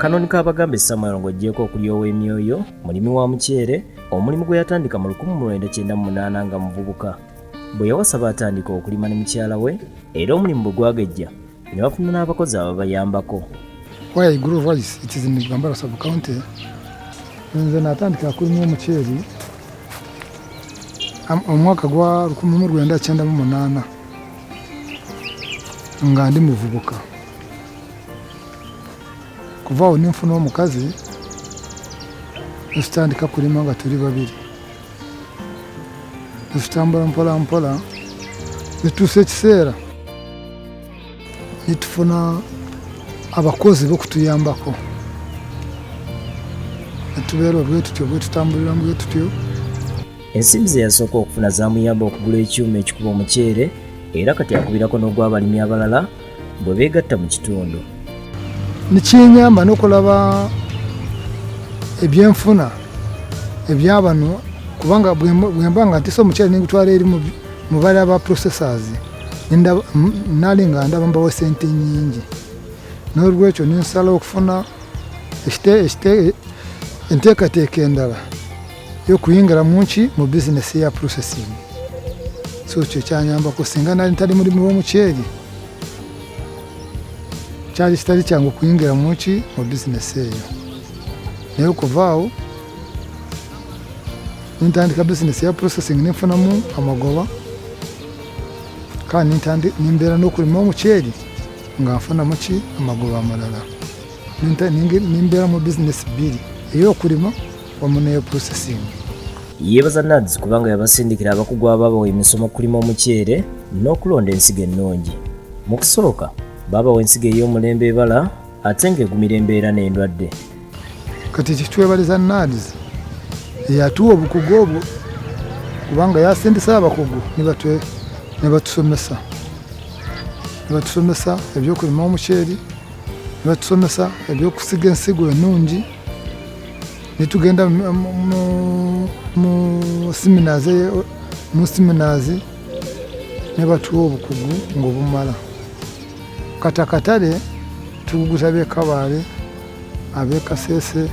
Canon Kabagambe Samuel ng'oggyeeko okulyowa emyoyo, mulimi wa muceere, omulimu gwe yatandika mu 1998 nga muvubuka. Bwe yawasa baatandika okulima ne mukyala we era omulimu bwe gwagejja ne bafuna n'abakozi ababayambako. Why I grow rice, it is in Bugambala sub-county. Nze natandika kulima omuceeri omwaka gwa 1998 nga ndi muvubuka. Kuva awo nenfuna omukazi, netutandika kulima nga tuli babiri. Netutambula mpola mpola, netuusa ekiseera netufuna abakozi b'okutuyambako. Netubeera bwe tutyo, bwe tutambulira bwe tutyo. Ensimbi ze yasooka okufuna zaamuyamba okugula ekyuma ekikuba omuceere era kati akubirako n'ogw'abalimi abalala bwe beegatta mu kitundu. Nikinyamba n'okulaba ebyenfuna ebyabano, kubanga bwemba nga ntise omuceere nengutwala eri mu bali aba processors, nali nga ndaba mbawa sente nyingi. N'olwekyo nensala okufuna enteekateeka endala y'okuyingira munki mu bizinesi ya processing. So kyo kyanyambako. Singa nali ntali mulimi w'omuceeri, kyali kitali kyangu okuyingira munki mu bizinesi eyo. Naye okuva awo nintandika bizinesi ya processing, ninfunamu amagoba, kandi nimbeera n'okulima omuceeri nga nfunamu ki amagoba amalala. Nimbeera mu bizinesi bbiri, ey'okulima wamu n'eyo processing. Yeebaza NAADS kubanga yabasindikira abakugu ababawa emisomo okulima omuceere n'okulonda ensigo ennungi. Mu kusooka baabawa ensigo ey'omulembe ebala ate ng'egumira embeera n'endwadde. Kati kitwebaliza NAADS eyatuwa obukugu obwo, kubanga yasindisa abakugu ne batusomesa ebyokulima omuceeri, ne batusomesa ebyokusiga ensigo ennungi. Netugenda mu seminars ne batuwa obukugu ng'obumala. Kati akatale tuguguza ab'e Kabale, ab'e Kasese,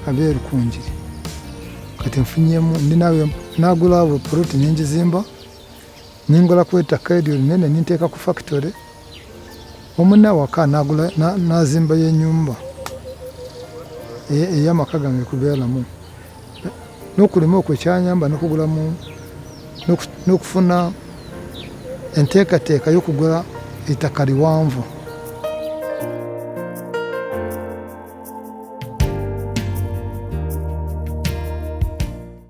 ab'e Rukungiri. Kati nfunyemu, ndi nawe nagula abo poloti nengizimba, ningulaku ettaka eryo linene, ninteeka ku factory. Omu awaka nagula nazimbayo ennyumba ey'amaka gange kubeeramu. N'okulima okwo ekyanyamba n'okugulamu n'okufuna enteekateeka y'okugula ettaka liwanvu.